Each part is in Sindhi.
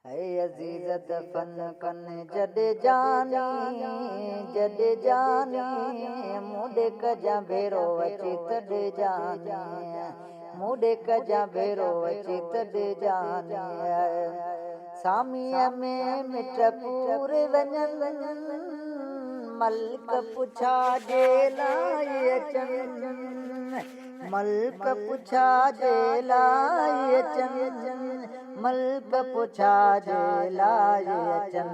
اي عزيز دفن ڪن جڏ جاني جڏ جاني مون ڏي ڪجان ڀيرو اچي تڏ جاني مون ڏي ڪجان ڀيرو اچي تڏ جاني ساميء ۾ مٽ پور وڃن ملڪ پڇا جي لاء اچن ملڪ پڇا جي لاء اچن ملڪ پڇا جي لاء اچن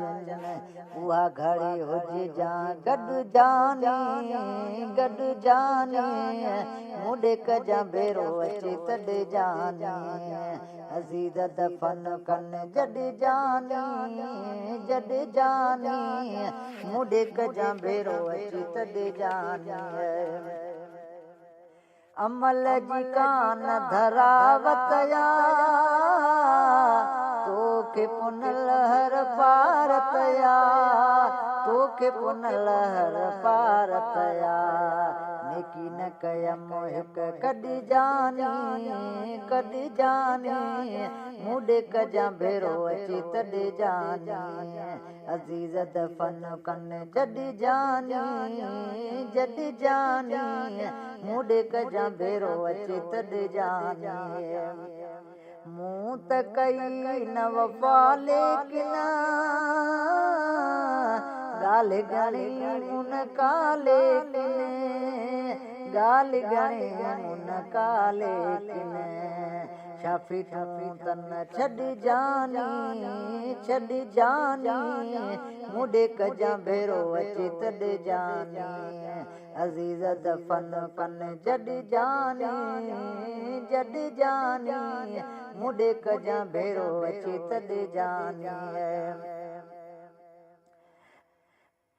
اها گهڙي هجي جان گڏ جاني گڏ جاني مون ڏي ڪجان ڀيرو اچي تڏ جاني عزيز دفن ڪن جڏ جاني جڏ جاني مون ڏي ڪجان ڀيرو اچي تڏ جاني. عمل جي ڪان ڌراوت آ، توکي پنهل هر پارت آ، توکي پنهل هر پارت آ، نيڪي نه ڪيم هڪ ڪڏ جاني، ڪڏ جاني، مون ڏي ڪجان ڀيرو اچي تڏ جاني. عزيز دفن ڪن جڏ جاني جڏ جاني مون ڏي ڪجان ڀيرو اچي تڏ جاني مون ته ڪئي نه وفا ليڪن ڳالهه گهڻي مون نه ڪا ليڪن ڳالهه گهڻي مون نه ڪا ليڪن شافي تون ته نه ڇڏ جاني ڇڏ جاني مون ڏي ڪجان ڀيرو اچي تڏ جاني عزيز دفن ڪن جڏ جاني جڏ جاني مون ڏي ڪجان ڀيرو اچي تڏ جاني.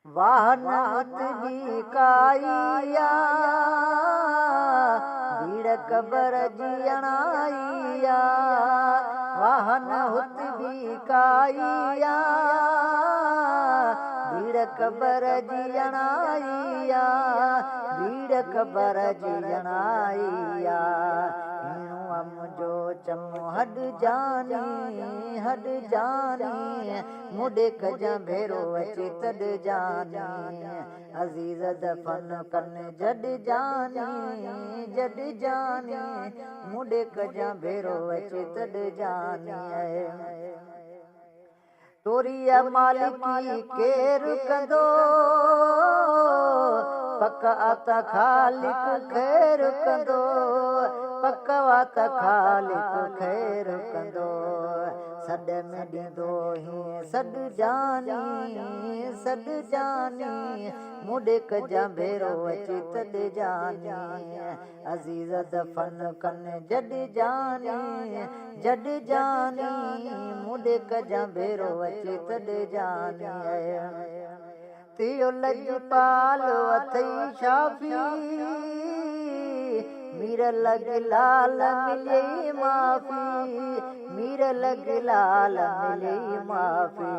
واهه نه هت ٻي ڪائي آ، ڀيڙ قبر جي اڻائي آ. واهه نه هت ٻي ڪائي آ، ڀيڙ قبر جي اڻائي آ. ڀيڙ قبر جي اڻائي آ. هيڻو آ منهنجو چمو هڏ جاني، هڏ جاني. مون ڏي ڪجان ڀيرو اچي تڏ جاني عزيز دفن ڪن جڏ جاني جڏ جاني مون ڏي ڪجان ڀيرو اچي تڏ جاني توريء مالڪي ڪير ڪندو پڪ آ ته خالق خير ڪندو پڪ آ ته خالق خير ڪندو. سڏ ۾ ڏيندو هين سڏ جاني سڏ جاني مون ڏي ڪجان ڀيرو اچي تڏ جاني عزيز دفن ڪن جڏ جاني جڏ جاني مون ڏي ڪجان ڀيرو اچي تڏ جاني تيو لڄپال اٿئي شافي، مير لڳ لال مليئي معافي، مير لڳ لال مليئي معافي،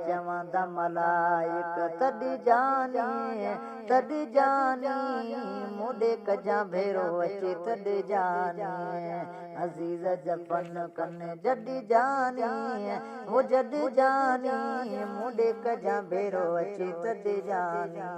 چوندا ملائڪ تڏ جاني، تڏ جاني، مون ڏي ڪجان ڀيرو اچي تڏ جاني، عزيز جفن ڪن جڏ جاني. او جڏ جاني مون ڏي ڪجان ڀيرو اچي تڏ جاني.